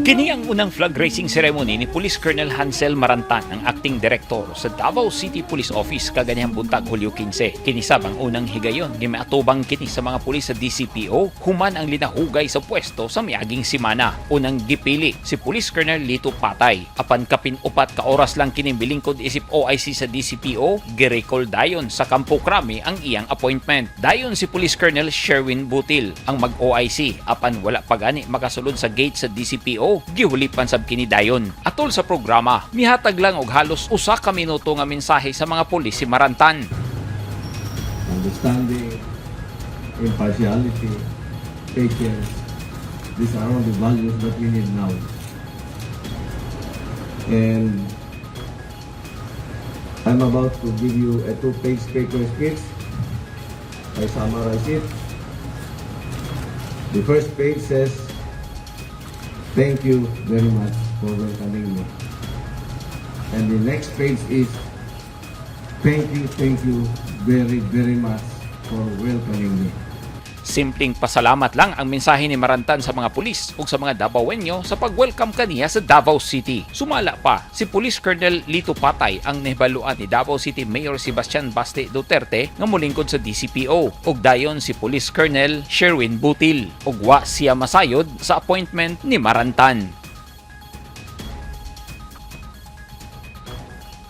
Kini ang unang flag raising ceremony ni Police Colonel Hansel Marantan, ang acting director sa Davao City Police Office kaganihang buntag, Hulyo 15. Kini sab ang unang higayon nga miatubang kini sa mga pulis sa DCPO human ang linahugay sa pwesto sa miaging simana. Unang gipili si Police Colonel Lito Patay. Apan kapin 4 ka oras lang kini milingkod isip OIC sa DCPO, girecall dayon sa Campo Crame ang iyang appointment. Dayon si Police Colonel Sherwin Butil ang mag-OIC, apan wala pa gani makasulod sa gate sa DCPO, gihulipan sab kini dayon. Atol sa programa, mihatag lang og halos 1 ka minuto nga mensahe sa mga pulis si Marantan. Understanding, impartiality, patience. These are all the values that we need now. And I'm about to give you a two-page paper speech. I summarize it. The first page says, "Thank you very much for welcoming me." And the next page is, Thank you very, very much for welcoming me." Simpleng pasalamat lang ang mensahe ni Marantan sa mga pulis ug sa mga Davaoenyo sa pag-welcome kaniya sa Davao City. Sumala pa, si Police Colonel Lito Patay ang nahibaluan ni Davao City Mayor Sebastian Baste Duterte nga molingkod sa DCPO, ug dayon si Police Colonel Sherwin Butil, ug wa siya masayod sa appointment ni Marantan.